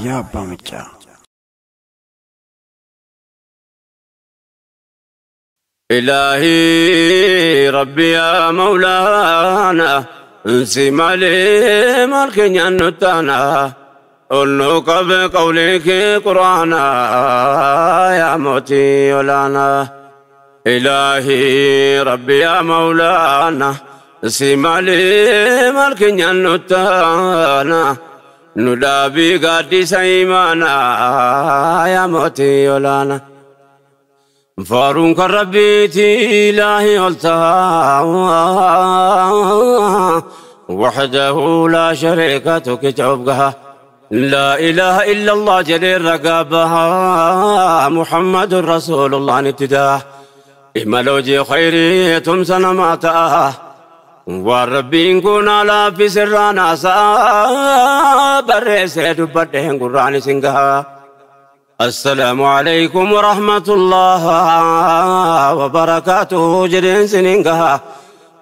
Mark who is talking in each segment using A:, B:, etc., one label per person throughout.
A: Raayyaa Abbaa Maccaa.
B: إلهي ربي يا مولانا انسي مالي مالك نتانا قلنك بقولك قرآنا يا موتي ولانا. إلهي ربي يا مولانا انسي مالي مالك نتانا ندابي قادي سيمانا يا موتي ولانا. فارون كربيتي إلهي قلتها وحده لا شريك تكتبها لا إله إلا الله جليل رقابها محمد رسول الله نتداه إمالوجي خيري تمسنا ما تاه والربي نكون على في سرانا سابر سيد بدهن قرآن سنگها. السلام عليكم ورحمة الله وبركاته جرين سنينها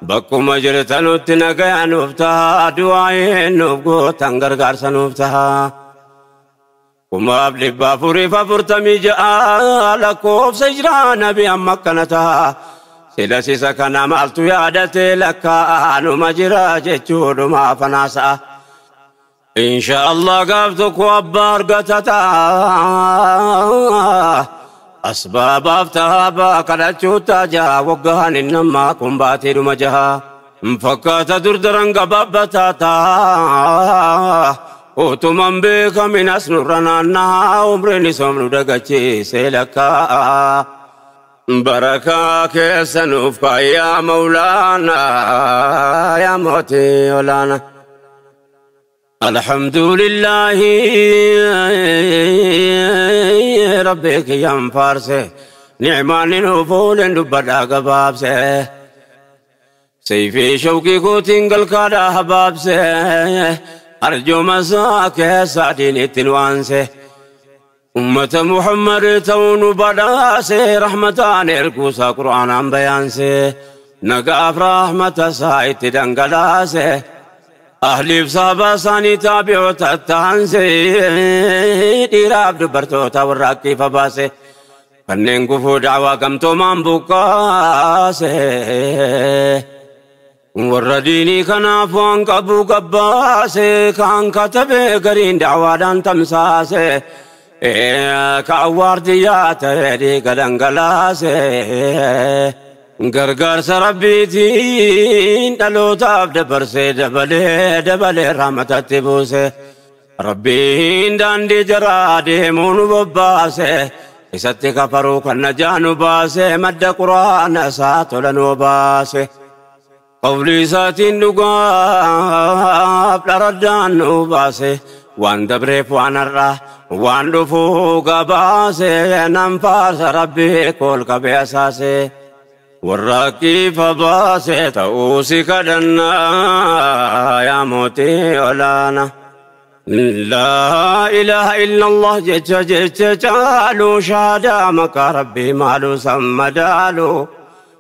B: بكم أجرتنو تنقيا نفتها دعائي نفقو تنقرقار سنفتها وما أبلي بافوري فافرتمي جاء لكوف سجران بأمكنتها سلسي سكنا مالتو يادتي لك آنو مجرى جتشود ما فناسا إن شاء الله قابتك وأبار قتتا أسباب أفتها قلتشوتا جا وقهان إنما كنباتي رمجها فكات دردرن قبابتاتا وتمن بك من أسنرنا عمرني سمر دقتي سيلكا بركة كيسنوفك يا مولانا يا موتي ولانا. الحمد لله ربك يا فارسه نعمان نفول دبدا قبابسه سيفي شوقي كوتين قلقادا حبابسه أرجو مساك سعدين تنوانسه أمة محمد تون بداسه رحمتان اركوسا قرآن بيانسه نقاف رحمة سايت دنقلاسه أهلي بصابة ساني تابعو تتانسي ديراب دبرتو تورقي فباسي فنين كفو دعوة كمتو من بقاسي ورديني كنافوان قبو قباسي كان كتبي قرين دعوة دان تمساسي كأوار دياتي دي قدنقلاسي gargaarsa rabbiitiin dhalootaaf dabarsee dabalee dabalee rahmatatti buuse rabbiin daandii jaraa deemuu nu bobbaase isatti kafaruu kan najaa nu baase madda quraana isaa tola nu baase qawlii isaatiin dhugaaf dharaddaan nu baase waan dabreef waan har'aa waan dhufuu gabaase nan faarsa rabbii kool qabee asaase. والراكي فباسي تأوسي كدنا يا موتي ولانا. لا إله إلا الله جت جت جالو شهادة مكا ربي مالو سمدالو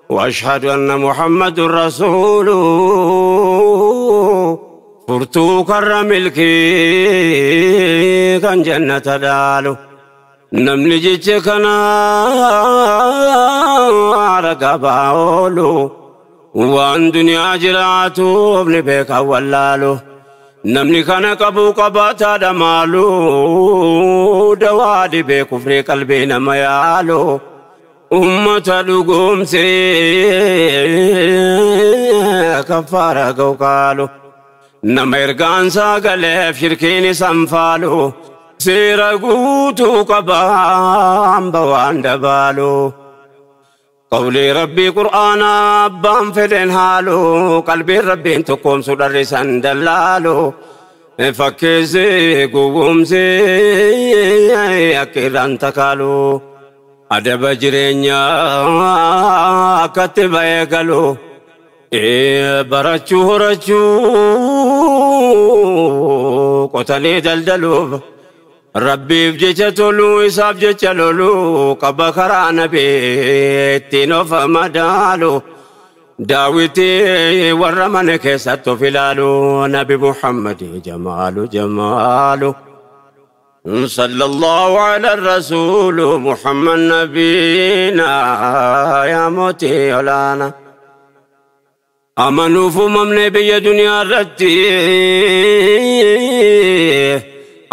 B: وأشهد أن محمد رسول فرتو كرم ملكي كان جنة دالو namni jecha kana ragaa oolu waan duniyaa jiraatuuf ni beeka wallaalu namni kana qabu qabaataadha maalu dawaa dhibee kufrii qalbii nama yaalu ummata dhugoomsee kaffaara gawqaalu nama ergaan sagaleef shirkiin isan faalu seera guutuu qabaan bawaan dabaalu qawlii rabbii qur'aana abbaan fedhen haalu qalbiin rabbiin tokkoomsu dharrisan dallaalu fakkeessee gowwoomsee akka irraan takaalu adaba jireenyaa akkatti ba'ee galu barachuu horachuu qotanii daldaluuf Rabbiif jecha toluu isaaf jecha loluu qaba karaa nabii ittiin of madaalu daawwitii warra mana keessatti of ilaalu nabi Muhammad jamaalu jamaalu. صلى الله على الرسول محمد نبينا يا موتي ولانا أمنوا فممن بي دنيا رتي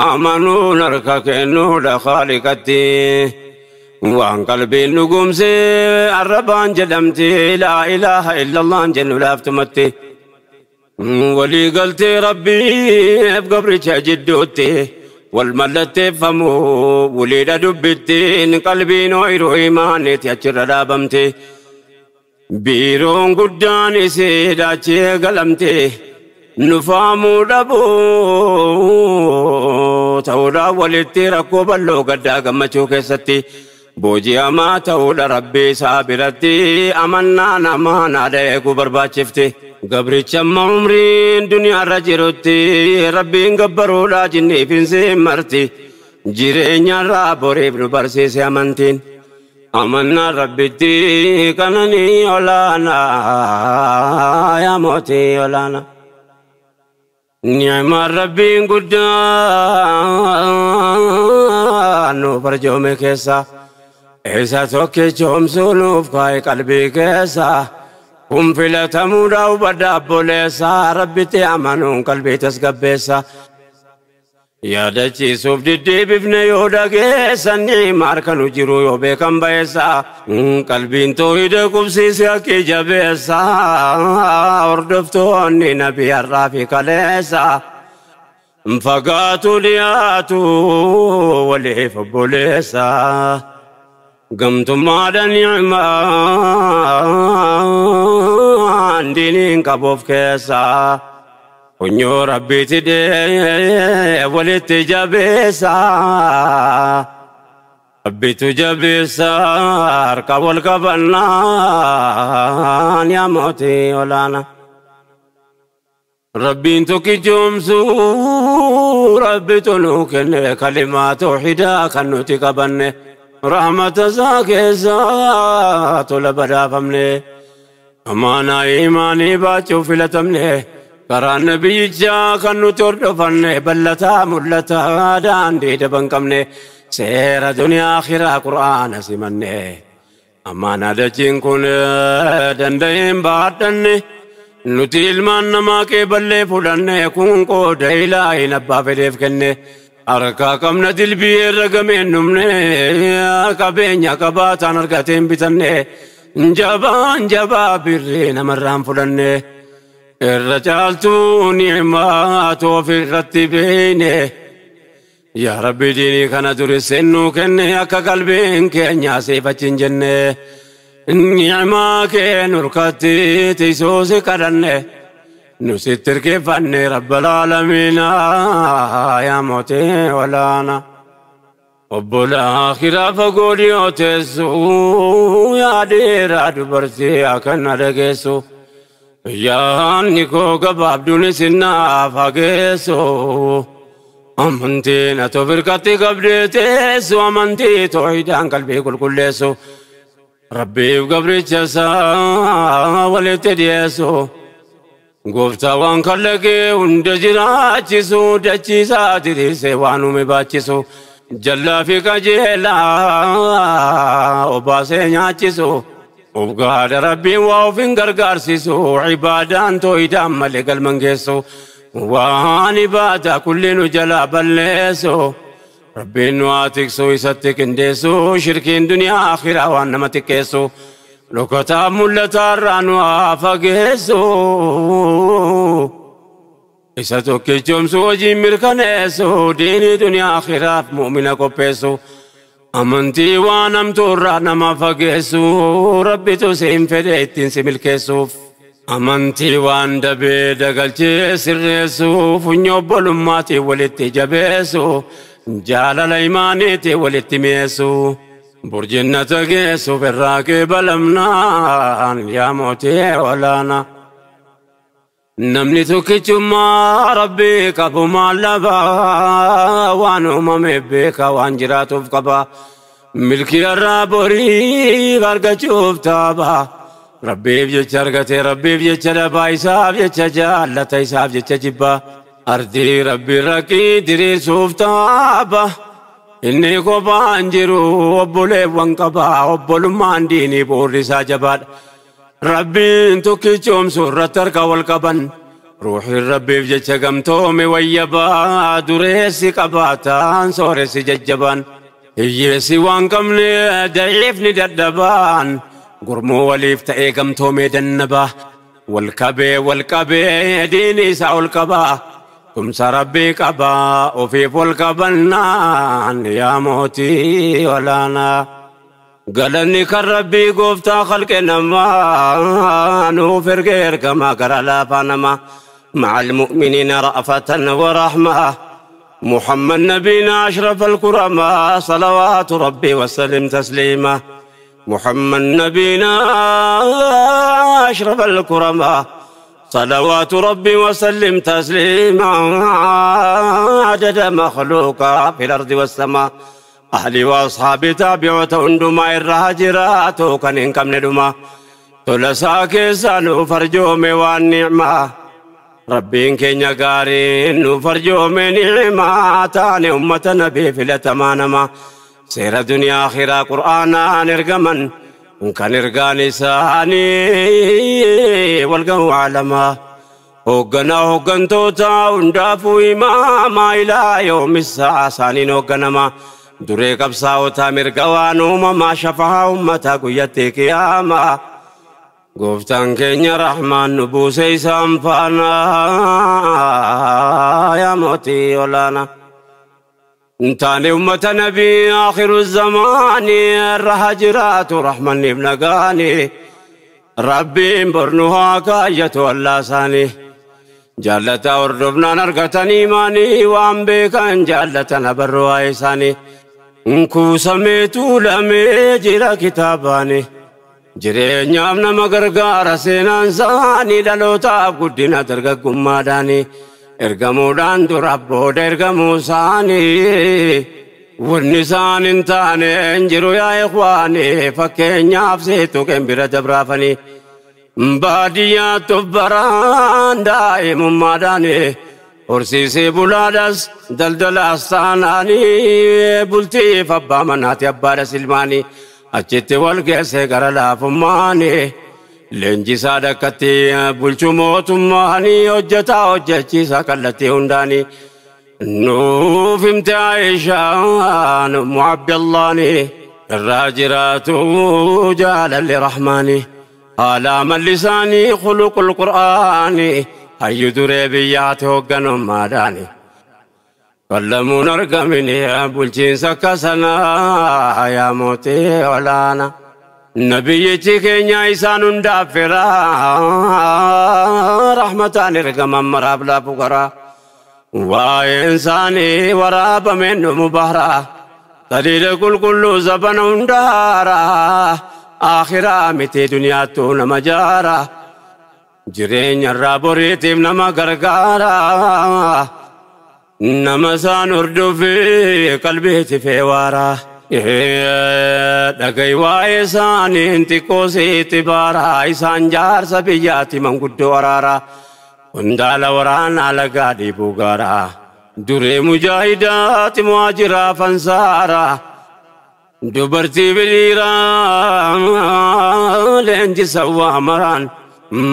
B: أمنوا نركك نور خالقتي وعن قلبي نقوم سي الربان جدمتي لا إله إلا الله جن ولافتمتي ولي قلت ربي بقبرك جدوتي والملت فمو وليد دبتين قلبي نوير إيماني تأجر رابمتي بيرون قداني سيداتي قلمتي نفامو دبو تورا ولتي ركوب اللو قدا قمتو كيستي بوجي أما تورا ربي سابرتي أمنا نمانا ديكو برباچفتي قبري چم عمرين دنيا رجرتي ربي قبرو لا جني فين مرتي جيرين رابوري ابن برسيس أمنتين أمنا ربتي كنني ولانا يا موتي ولانا نعم ربي قدان فرجو كيسا إذا توكي جوم سلوف كاي قلبي كيسا هم في لتمودا وبدا بوليسا ربي تأمنون قلبي تسقبيسا يا دچي سوف دي بفن يودا كيسا نعم أركنو جرو يوبي كم بيسا قلبي انتو يدكم سيسا كي جبيسا وردفتوني نبي الرافي كليسا فقاتو لياتو وليف بوليسا قمت ما نعمان دينين كبوف كيسا ونيو ربي تدي ولدت جبيسا ربي تجبيسا اركب الكبنان يا موتي ولانا ربي انتو جمسو ربي تنوكن كلمات وحدا كنوتي كبنه رحمة زاكي لبدا فمني أمانا إيماني باتشو في لتمني كران نبي جا كنو تردفني بلتا ملتا داندي دبنكمني سير دنيا آخرة قرآن سمني أمانا دجين كون دندين باتني نتيل من نما كي بلي فلني كون كو ديلاي نبا في ديف كني أركا كم ندل بير رقمين نمني كبين يا كباتان أركتين بتني جبان جبا برين مرام فلني الرجال نعمات وفي الرتبين يا ربي ديني كان درسنو كني أكا قلبين كن سيفة جنة نعمة كن ركتي تيسوس كرني نستر كيفني رب العالمين يا موتي ولانا رب الآخرة فقولي وتسو يا دير دبرتي أكن رجسو يا نيكو قباب دون سنا فقسو أمنتي نتفرقتي قبل تسو أمنتي توحيدان قلبي كل كلسو ربي وقبري جسا ولتديسو گفتا وان کلگے اند جراچسو دچی ساتری سے وانو میں باچسو جلا فی کجیلا اوباسے نیاچسو اوگاد ربی واو فنگر گارسیسو عبادان تو ایدام ملک المنگیسو وان عبادہ کلینو جلا بلیسو ربی نواتکسو ایستک اندیسو شرکین دنیا آخرہ وان نمتکیسو لوکتا ملتا رانو آفاگیسو ایسا تو کہ جمسو جی مرکنیسو دینی دنیا آخرہ مومنہ کو پیسو امنتی وانم تو رانما فاگیسو ربی تو سیم فدیتین سی ملکیسو امنتی وان دبی دگلچی سریسو فنیو بلوماتی ولیتی جبیسو جالل ایمانیتی ولیتی میسو برجنة جيسو في الراكب الأمنان يا موتي ولانا نمني تكتما ربي كفو ما لبا وانو ممبك وانجراتو فقبا ملكي الرابوري غرق شوف تابا ربي بيجرقتي ربي بيجربا إساب يججالة إساب يججبا Ardii rabbi rakkii diriirsuuf taaba. Inni kophaan jiru obboleewwan qaba. Obbolummaan diinii bu'uurri isaa jabaadha. Rabbiin tokkichoomsu irratti harka wal qaban. Ruuxiin rabbiif jecha gamtoome wayyabaa. Dureessi qabaataan sooressi jajjabaan. Hiyyeessi waan qabne daciifni dadhabaan. Gurmuu waliif ta'ee gamtoomee dannabaa. Wal qabee diinii isaa ol qabaa. Tumsa rabbii qabaa ofiif wal qabannaan yaa mootii olaanaa. Galanni kan rabbii gooftaa khalqe namaa nuuf ergee ergamaa gara laafaa namaa. مع المؤمنين رأفة ورحمة محمد نبينا أشرف الكرماء صلوات ربي وسلم تسليما. محمد نبينا أشرف الكرماء صلوات ربي وسلم تسليما. عدد مخلوقا في الأرض والسماء. أهلي وأصحابي تابعة هندما الرهاجرات كان إنكم ندما تلسا كيسان فرجومي والنعمة. ربين كينيا قارين فرجومي نعمة تاني أمة نبي في الأتمانما. سير دنيا آخرة قرآنا نرقمن كان إرقاني ساني والقو عالما. هوغنا هوغنتوتا وندافو إماما إلى يوم الساعة ساني نوغنما. دري قبصاوتا مرقوان أمما شفها أمتا قيتي قياما. قفتان كينيا رحمن نبوسي سامفانا يا موتي ولانا. انتاني أمة نبي آخر الزمان الرهجرات رحمن ابن قاني. ربي برنها كاية واللاساني. جالتا وردبنا نرقتني ماني وان بكان جالتا نبروا إيساني. انكو سميتو لمي جرا كتاباني. jireenyaaf nama gargaara seenaan isaanii dhalootaaf guddina dargaggummaadhaani. Ergamuudhaan dura booda ergamuu isaanii. Wanni isaan hin taane hin jiru yaa ikhwaani fakkeenyaaf seetu qembira dabraafanii. Baadiyyaatti of baraan daa'imummaadhaani. Horsiisee bulaadhas daldalaas taanaanii bultiif abbaa manaati abbaadhas ilmaanii. Achitti wal geesse gara laafummaani. Leenjisaa dhakkatti bulchuu mootummaanii hojjetaa hojjechiisaa kallattii hundaanii. Nuuf himte Aayishaan Ummu Abdallaani irraa jiraatu jaalalli Rahmaani. Haala amalli isaanii khuluqul Qur'aani hayyu duree biyyaatti hoogganummaadhaani. Kallamuun argamini bulchiinsa akka sanaa yaa mootii olaanaa. Nabiyyichi keenya isaan hundaaf firaa rahmataan ergaman maraaf laafu garaa. Waa'een isaanii waraabameen dhumu bahraa taliila qulqulluu zabana hundaaraa akhiraa miti duniyaattuu nama jaaraa jireenya irraa boriitiif nama gargaaraa nama isaan hordofee qalbiitti feewaaraa. Dhaga'i waa'ee isaaniin xiqqoo sitti baaraa isaan jaarsa biyyaatti manguddoo araaraa. Hundaala waraanaa lagaa dhiibuu gaaraa. Duree mujaahidaati muhaajiraa fansaaraa. Dubartii biliiraa leenjisa waa maraan.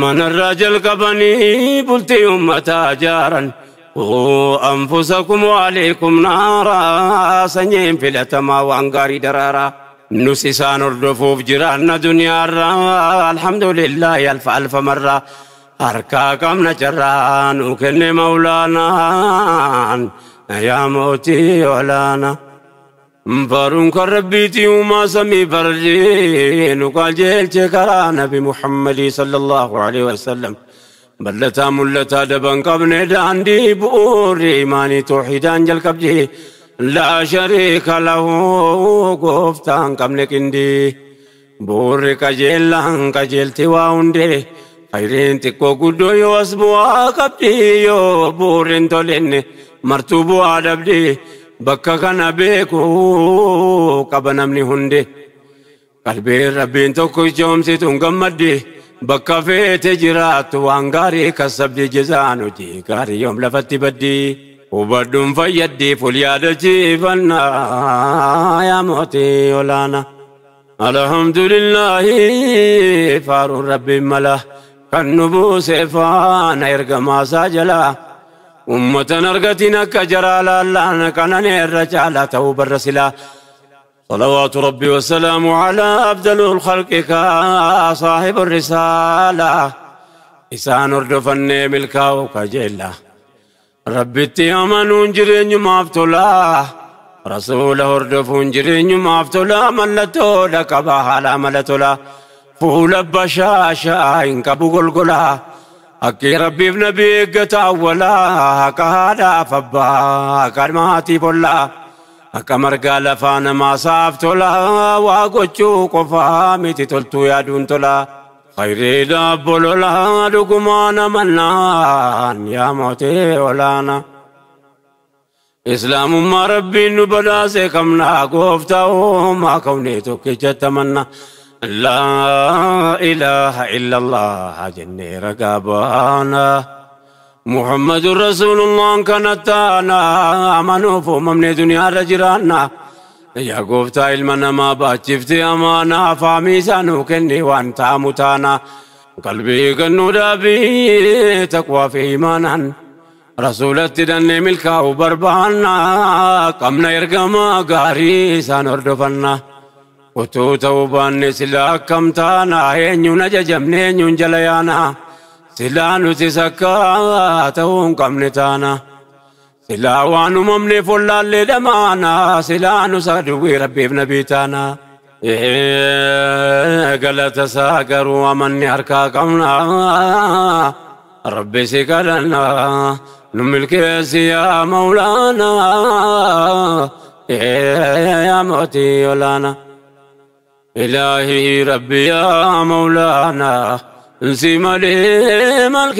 B: Manarraa jalqabanii bultii uummataa jaaran. أنفسكم وعليكم نارا سنين في الأتما وأنقاري درارا نسيسان الرفوف جيران دنيا الحمد لله ألف ألف مرة أركاكم نجران وكن مولانا يا موتي ولانا فارونك ربيتي وما سمي فرجين وقال جيل شكرانا بمحمد صلى الله عليه وسلم بلتا ملتا دبن قبن داندي بؤور إيماني توحيدان جل قبجي لا شريك له قفتان قبن كندي بور كجيلان كجيلتي واوندي خيرين تكو قدو يوسبوا قبدي يو بورين تولين مرتوبو عدبدي بكا كان بيكو قبنمني هندي قلبي ربين توكو جومسي تنقمدي Bakka feete jiraattu waan gaarii kasabdi jezaan hojii gaarii yoom lafatti baddi. Hubadhuun fayyaddi ful yaadachiifannaa yaa mootii olaanaa. Alhamdulillahi faaruun rabbiin mala kan nu buuse faana ergamaa isaa jalaa. Ummatan argatiin akka jaraa laallaan kananeerra caalaa ta'uu barra silaa. صلوات ربي والسلام على أفضل الخلق صاحب الرسالة إسان أردفني ملكا وكجيلا ربي تيامنون جرين مافتولا رسوله أردفون جرين مافتولا ملتو لك بحالا ملتولا فول بشاشا إنك بقلقلا أكي ربي بنبيك تأولا كهذا فبا كرماتي بولا Akka margaa lafaa namaa saaf tola waa gochuu qofaa miti toltuu yaaduun tola. Khayriidha bololaa dhugumaan amannaan yaa mootii olaanaa. Islaamummaa rabbiin nu badhaase qabnaa gooftaa uumaa kawnee tokkichatti amanna. Laa ilaaha illallah jennee ragaa baana. محمد رسول الله كانت أنا أمانوف وممني دنيا رجرانا يا قفتا علمنا ما باتشفتي أمانا فاميسانو كني وانتا متانا قلبي كنو دابي تقوى في إيمانا رسولتي دني ملكا وبربانا قمنا يرقما قاري سانوردفنا وتوتا وباني سلا كمتانا ينيو نججمني ينيو جليانا Silaa nuti sakkaa ta'uu hin qabne taana. Silaa waan uumamne follaallee dhamaana. Silaa nu saduwwii rabbiif nabii taana. Galata isaa garuu amanni harkaa qabna. Rabbi si kadhanna. Nu milkeessi yaa Mawlaana. Yaa mootii olaanaa. Ilaahii Rabbi yaa Mawlaana. انسي مالي مالك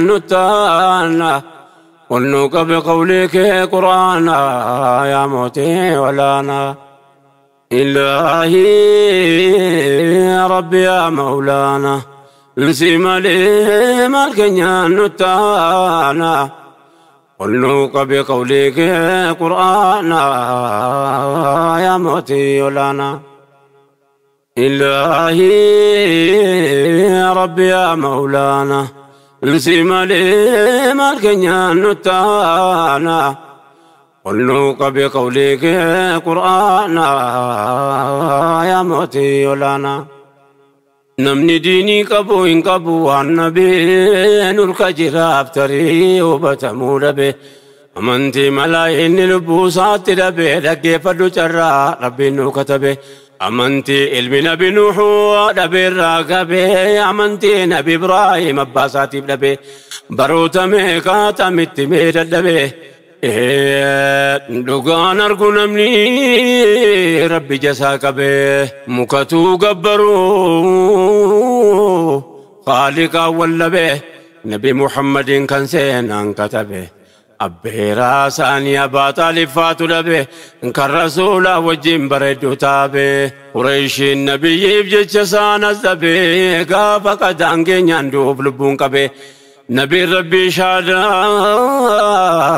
B: نتانا ونوك بقولك قرآنا يا موتي ولانا إلهي يا ربي يا مولانا انسي مالي مالك نتانا ونوك بقولك قرآنا يا موتي ولانا إلهي يا ربي يا مولانا انسي مالي مالك نتانا ونوك بقولك قرآنا يا موتي ولانا نمني ديني قبو إن قبو النبي نلك جراب تري وبتمور به أمنتي ملايين لبوسات ربي لكيف فدو ربي نكتبه أمنتي علم نبي نوح نبي الراقبي أمنتي نبي إبراهيم أباساتي نبي بروت ميقات متمير النبي دوغان أرجو نمني ربي جساك به مكتو قبرو خالق والنبي نبي محمد كان سينان كتبه أبيرا ساني أبا طالب فاتو لبه إنك الرسول وجين بردو تابه قريش النبي بجيش سانا الزبي قافا قدان يندوب لبون كبه نبي ربي شادا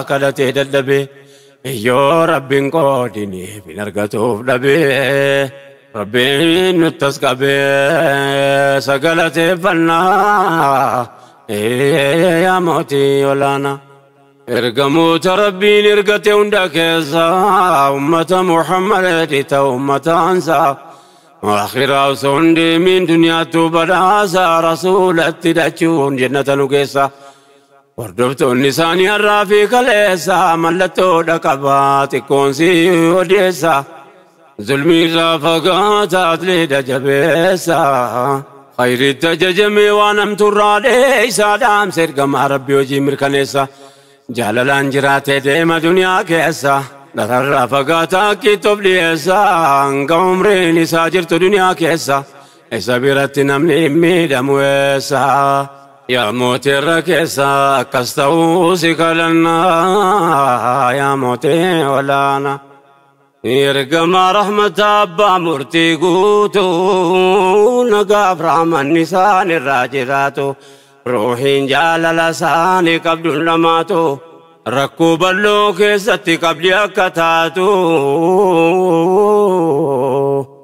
B: كدتي ددبه يو ربي قودني بنرقتوف لبه ربي نتسقبه سقلتي فنا يا موتي ولانا Ergamoota Rabbiin ergate hunda keessaa ummata Muhammad ta'u ummata ansaa akhiraa osoo hin deemin duniyaattuu badhaasaa rasuulatti dhachuun jannata nu keessa hordoftoonni isaanii har'aa fi kaleessa mallattoodha qabaa xiqqoon si odeessa zulmiirraa fagaataa atleedha jabeessa khayritti ajajamee waan hamtuurraa dheeysaa dhaamsa ergamaa Rabbii hojii mirkaneessa. Jaalalaan jiraatee deema duniyaa keessa dhararraa fagaataa kittoof dhiyeessa hanga umriin isaa jirtu duniyaa keessa isa biratti namni hin miidhamu eessa yaa mootii irra keessa akkas ta'uu si kadhannaa yaa mootii olaanaa. Ergama rahmata abbaa murtii guutuu nagaaf rahmanni isaan irraa jiraatu ruuhiin jaalala isaanii qabduun lamaatu rakkoo bal'oo keessatti qabdi akka taatu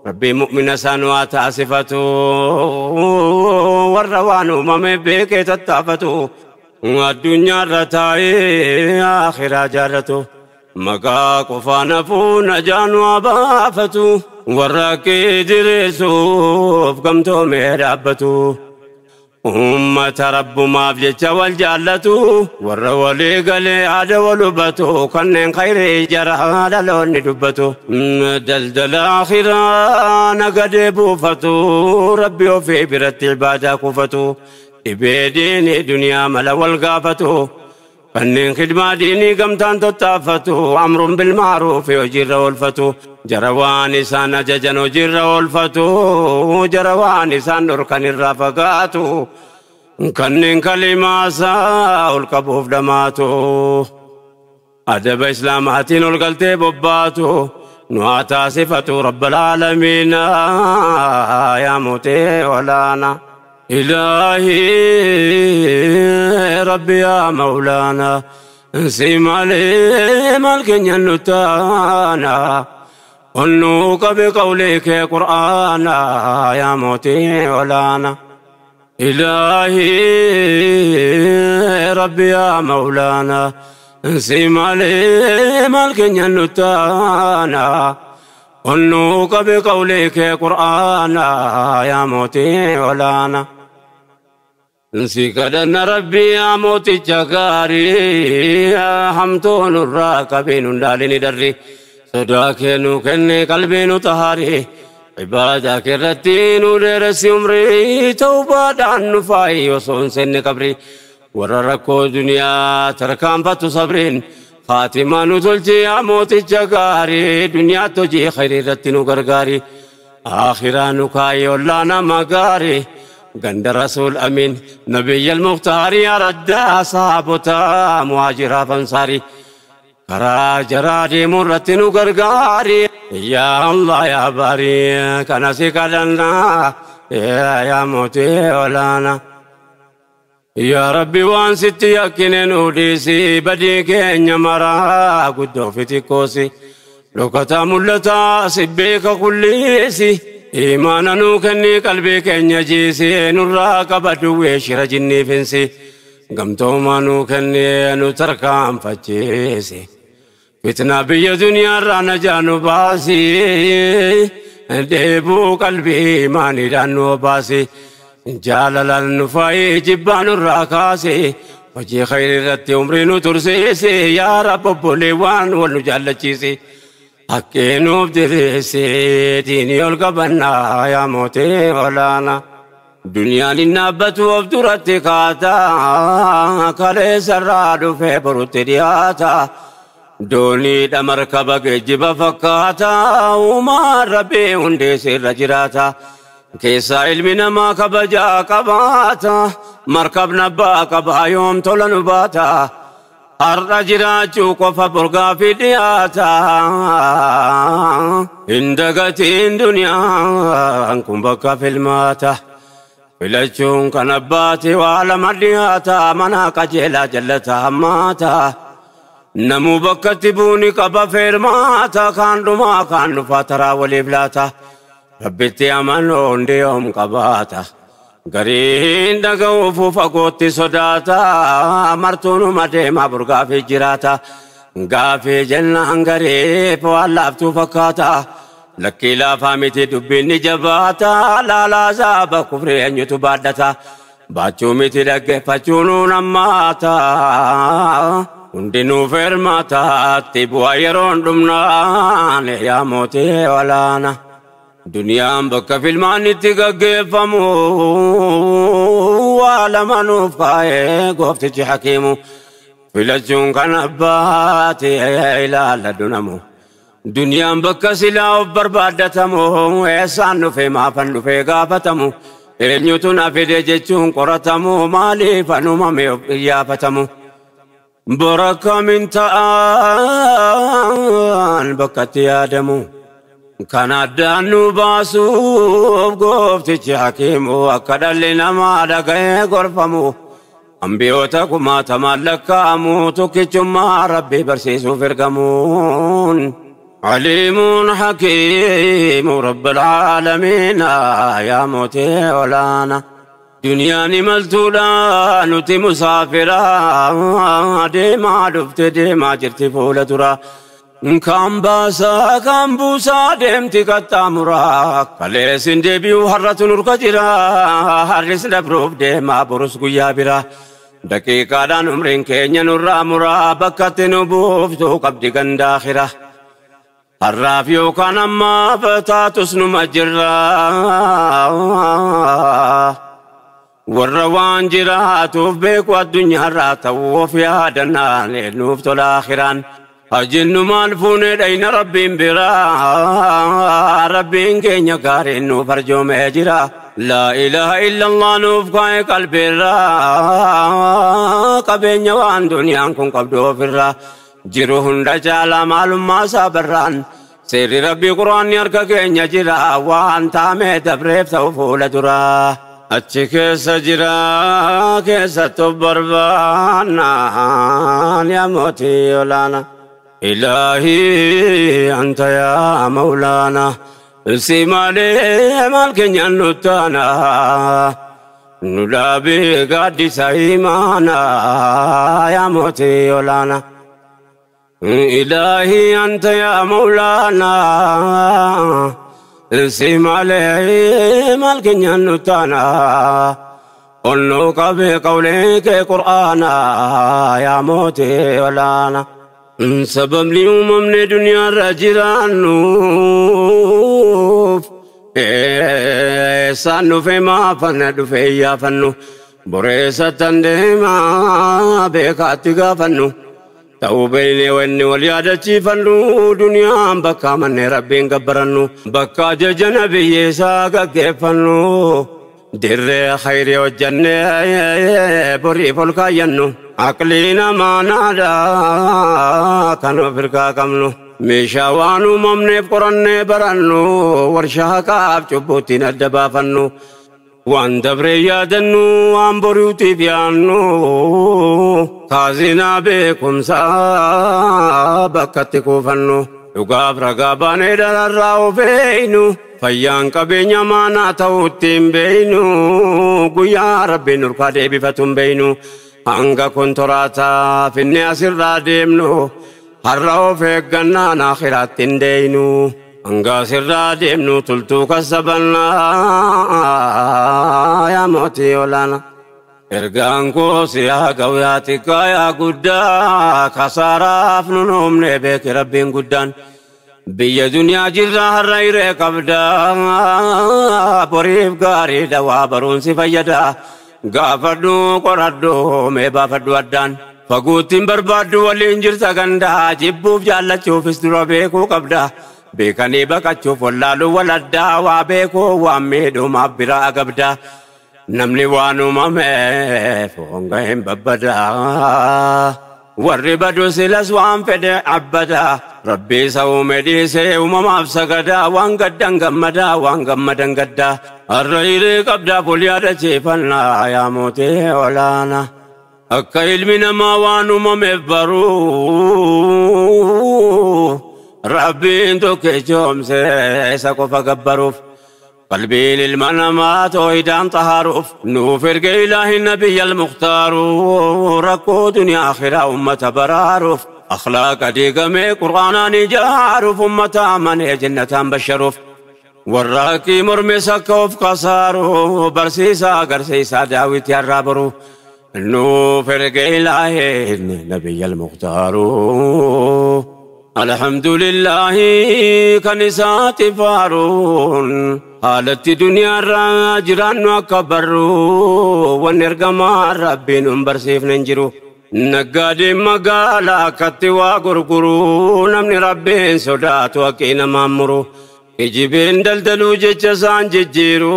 B: Rabbii mu'mina isaan waa taasifatu warra waan uumame beekee tattaafatu addunyaarra taa'ee akhiraa jaallatu. Maqaa qofaan hafuu najaan waa baafatu warra kee jireessuuf gamtoomee dhaabbatu. Uummata rabbumaaf jecha wal jaallatu warra walii galee aada wal hubatu kanneen khayrii jara dhaloonni dubbatu. Daldala akhiraa nagadee buufatu rabbi ofii biratti ibaadaa kuufatu dhibee diinii duniyaa mala wal gaafatu. Kanneen khidmaa diinii gamtaan tattaafatu amruun bilmaaruufi hojiirra oolfatu jara waan isaan ajajan hojiirra oolfatu jara waan isaan dhorkan irraa fagaatu kanneen kalimaasaa ol qabuuf dhamaatu adaba islaamaatiin ol galtee bobbaatu nu haa taasifatu rabbal aalamiina yaa mootee olaanaa. إلهي ربي يا مولانا سيمالي مالك ينتانا قلنوك بقولك قرآنا يا موتي ولانا. إلهي ربي يا مولانا سيمالي مالك ينتانا قلنوك بقولك قرآنا يا موتي ولانا. سكدن ربي يا موتي جغاري حمتون الراكبين دالين دري صداك نوكني قلبي نطهاري عبادك الرتين ودرس عمري توبة عن نفاي وصون سن قبري ورركو دنيا تركان فتو صبرين خاتمة نتلجي يا موتي جغاري دنيا تجي خير رتين وغرغاري آخرا نكاي ولانا مغاري غند رسول أمين نبي المختار يا رد صحابتا مهاجرا فانصاري كرا جرادي مرتين وغرغاري يا الله يا باري كنسي كدنا يا موتي ولانا. يا ربي وان ستي يكنن وديسي بدي كenya mara guddoo fitikosi lokata mul'ata sibbeeka kulliisi imaana nuu kenni qalbii keenya jiisi nurraa qabadhu weeshira jinniifinsi gamtooma nuu kenni nu tarkaanfachiisi fitna biyya duniyaarraa najaa nu baasi dheebuu qalbii imaaniidhaan nu baasi jaalalaan nu faayi jibbaa nurraa kaasi hojii khayrii irratti umrii nu tursiisi yaa Rabbi obboleewwan wal nu jaallachiisi haqqee nuuf diriirsi diinii ol qabannaa yaa mootii olaanaa. Duniyaan hin dhaabbatu of duratti kaata kaleessarraa dhufee borutti dhiyaata dooniidha markaba geejjiba fakkaata uumaan rabbii hundees irra jiraata. Keessaa ilmi namaa kabajaa qabaata markabna abbaa qabaa yoom tola nu baata har'a jiraachuu qofa borgaa fi dhiyaata. Hin dagatiin duniyaan kun bakka filmaata filachuun kan abbaati waa lama dhiyaata mana qajeelaa jallata hammaata namuu bakkatti buuni qaba feermaata kaan dhumaa kaan dhufaa taraa waliif laata. Rabbitti amanuu hundi yoom qabaata gariin dhaga'uuf fagootti sodaata martuunuma deemaa burgaafii jiraata gaafii jennaan gariif waan laaftuu fakkaata lakkii laafaa miti dubbiin ni jabaata laalaa saaba kufrii eenyutu baadhata baachuu miti dhaggeeffachuu nuun hammaata hundinuu feermaataatti bu'aa yeroon dhumnaan yaa mootii olaana. Duniyaan bakka filmaan itti gaggeeffamu waa lama nuuf kaa'ee gooftichi hakiimu filachuun kan abbaati ilaalladhu namu. Duniyaan bakka silaa of barbaaddatamu eessaan dhufee maafan dhufee gaafatamu eenyutu na fide jechuun qoratamu maaliif anumame of iyyaafatamu. Baraka min ta'an bakkatti yaadamu. Kan addaan nu baasuuf gooftichi hakiimu akka dhalli namaa dhaga'ee gorfamu. Ambiyoota kumaatamaan lakkaa'amu tokkichummaa Rabbii barsiisuuf ergamuun. Aliimuun hakiimu Rabbil aalamiina yaa mootii olaana. Duniyaan imaltuudha nuti musaafira deemaa dhufte deemaa jirti fuula dura. Kan baasaa kan buusaa deemti qaxxaamuraa. Kaleessin deebi'u har'atu nurka jira. Har'is dabruuf deemaa borus guyyaa bira. Daqiiqaadhaan umriin keenya nurraa muraa bakkatti nu buuftuu qabdi gandaakhira. Har'aaf yookaan ammaaf taatus numa jirra. Warra waan jiraatuuf beeku addunyaarraa ta'uu of yaadannaan nuuf tola akhiraan. Hajinnu maal fuunee dhayna Rabbiin biraa. Rabbiin keenya gaariin nuuf arjoomee jira. Laa ilaaha illallah nuuf kaa'e qalbiirraa. Qabeenya waan duniyaan kun qabdu ofirraa. Jiru hunda caalaa maalummaa isaa barraan. Seerri Rabbii Quraanni harka keenya jira. Waan taamee dabreef ta'u fuula duraa. Achi keessa jira keessattuu barbaannaan yaa mootii olaana. Ilaahii anta yaa mawlaana. Si malee maal keenyaan nuttaana. Nu dhaabee gaaddisa imaana yaa mootii olaana. Ilaahii anta yaa mawlaana. Si malee maal keenyaan nuttaana. Onnuu qabee qawlee kee Qur'aana yaa mootii olaana. Sababni uumamne duniyaarra jiraannuuf eessaan dhufe maafanna dhufe iyyaafannu boreessattan deemaa beekaatti gaafannu ta'uu beeknee wanni wal yaadachiifannu duniyaan bakka amannee Rabbiin gabbarannu bakka ajaja nabiyyeessaa gaggeeffannu dirree khayrii hojjannee boriif ol kaayyannu. Aqlii namaa naadhaa kan of hirkaa qabnu. Meeshaa waan uumamneef qorannee barannu warshaa haqaaf cubbuuttiin adda baafannu. Waan dabree yaadannu waan boriitiif yaannu kaazinaa beekumsaa bakkatti kuufannu. Dhugaaf ragaa baanee dararraa of eeynu fayyaan qabeenya maanaa ta'uutti hin beeynu guyyaa Rabbiin nurkaa deebifatu hin beeynu. Hanga kontoraataa finne asirraa deemnu har'a of eeggannaan akhiraatti hin deeynu. Hanga asirraa deemnu tultuu kasabannaa yaa mootii olaana. Ergaan koo si haa ga'u yaa xiqqaa yaa guddaa kasaaraaf nun uumne beeki Rabbiin guddaan. Biyya duniyaa jirra har'a hiree qabdaa boriif gaariidha waa baruun si fayyada. Gaafadhu qoradhu mee baafadhu addaan. Faguuttiin barbaaddu waliin jirta gandaa jibbuuf jaallachuufis dura beekuu qabda. Beekanii baqachuuf wallaaluu waladdaa waa beekuu waan miidhumaaf biraa gabda. Namni waan uumameef honga hin babbadaa. Warri badu silas waan fedhe abbadaa. Rabbi isa uume dhiisee uumamaaf sagadaa. Waan gaddan gammadaa waan gammadan gaddaa. Har'a hiree qabdaaf ol yaadachiifannaa yaa mootii olaana. Akka ilmi namaa waan uumameef baruu Rabbiin tokkichoomsee isa qofa gabbaruuf. Qalbiin ilma namaa toohidaan xahaaruuf nuuf erge ilaahi nabiyya almukhtaaru rakkoo duniyaa akhiraa ummata baraaruuf. Akhlaaqa diigamee Qur'aanaan ijaaruuf ummata amanee jannataan basharuuf. Warra haqqii mormes akka of kasaaru barsiisaa agarsiisaa daawwitii har'aa boru. Nuuf erge ilaahi nabiyya almukhtaaru. Alhamdulillahi kan isaati faaruun haalatti duniyaarraa jiraannu akka barru wanni ergamaa Rabbiin nun barsiifne hin jiru. Naggaadeen magaalaa akkatti waa gurguru namni Rabbiin sodaatu haqqii namaan muru. Ijibeen daldaluu jecha isaan jijjiiru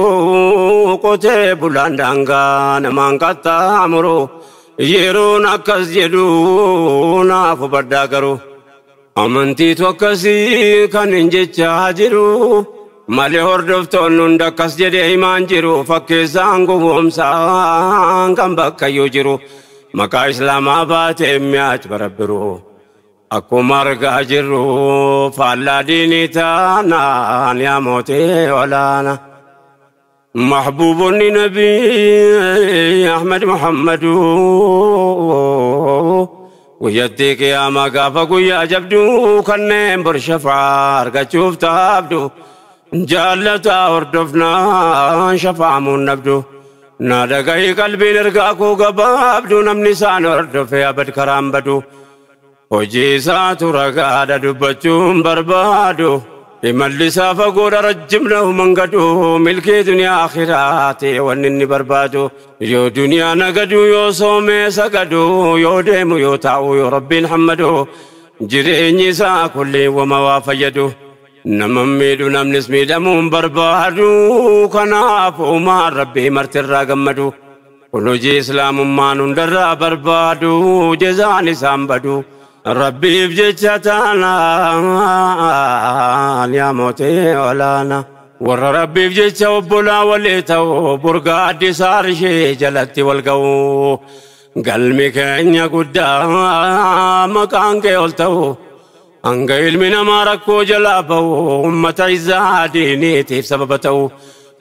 B: qotee bulaan daangaa namaan qaxxaamuru. Yeroon akkas jedhu naaf hubadhaa garuu amantiitu akkasii kan hin jechaa jiru malee hordoftoonni hunda akkas jedhee himaan jiru fakkeessaan gowwoomsaan kan bakkayyuu jiru maqaa islaamaa baatee mi'aach barabbiru akkuma argaa jirru faallaa diinii taanaan yaa mootii olaana. محبوب النبي أحمد محمد ويديك يا ما قافك ويا جبدو كنين برشفع أرقى تابدو جالتا وردفنا شفع من نبدو نادقاي قلبي نرقاكو قبابدو نمني سان وردف يا بد كرام بدو وجيسات رقادة دبتشوم بربادو imalli isaa fagoodha rajjimna mangadu milkii duniyaa akhiraati wanni inni barbaadu yoo duniyaa nagadu yoo soomee sagadu yoo deemu yoo taa'u yoo rabbiin hammadu jireenyi isaa kulli wama waa fayyadu nama miidhu namnis miidhamuun barbaadu kanaaf uumaan rabbii martirraa gammadu kun hojii islaamummaan hundarraa barbaadu jezaan isaan badu rabbiif jecha taanaan yaa mootii olaanaa warra rabbiif jecha obbolaa walii ta'u burgaa addisaa arshee jalatti wal ga'u galmi keenya guddaa maqaan kee ol ta'u hanga ilmi namaa rakkoo jalaa ba'u ummata izzaa diiniitiif sababa ta'u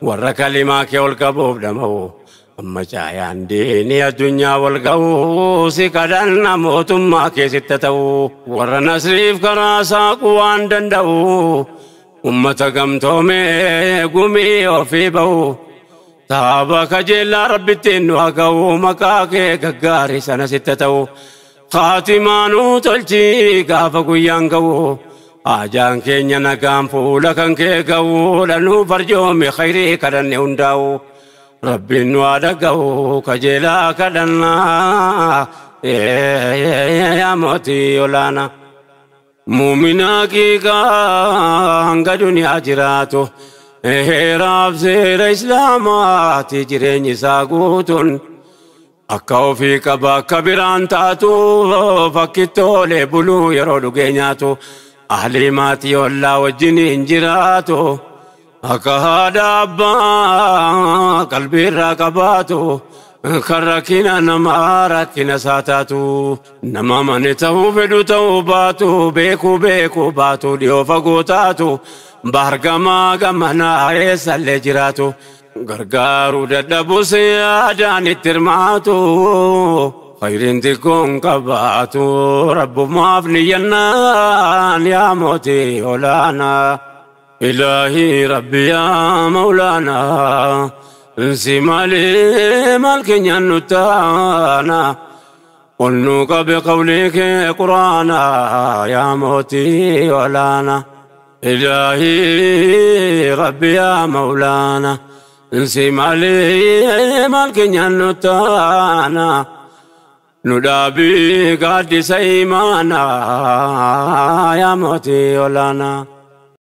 B: warra kalimaa kee ol qabuuf dhama'u amma caayaan diinii addunyaa wal ga'u si kadhanna mootummaa keessitti ta'u warra nasriif karaa saaquu waan danda'u ummata gamtoomee gumii ofii ba'u taaba kajeellaa rabbittiin nu haa ga'u maqaa kee gaggaarii sana sitti ta'u khaatimaanuu tolchii gaafa guyyaan ga'u ajaan keenya nagaan fuula kan kee ga'u dhanuu farjoome khayrii kadhanne hundaa'u rabbiin nu haa dhaga'u kajeelaa kadhannaa yaa mootii olaanaa. Muuminaa qiiqaa hanga duniyaa jiraatu heeraaf seera islaamaati jireenyi isaa guutuun akka ofii qaba akka biraan taatu fakkittoolee buluu yeroo dhugee nyaatu ahlii maatii ollaa wajjin hin jiraatu. Akka haadha abbaa qalbiirraa qabaatu kan rakkina namaa rakkina isaa taatu nama mani ta'uu fedhu ta'uu baatu beekuu beekuu baatu dhiyoo fagoo taatu baargamaa gamanaa eessallee jiraatu gargaaruu dadhabus yaadaan itti hirmaatu khayriin xiqqoon qabaatu rabbumaaf niyyannaan yaa mootii olaanaa. إلهي ربي يا مولانا انسي مالي مالك نتانا قلنوك بقولك قرانا يا موتي ولانا إلهي ربي يا مولانا انسي مالي مالك نتانا ندابي قد سيمانا يا موتي ولانا.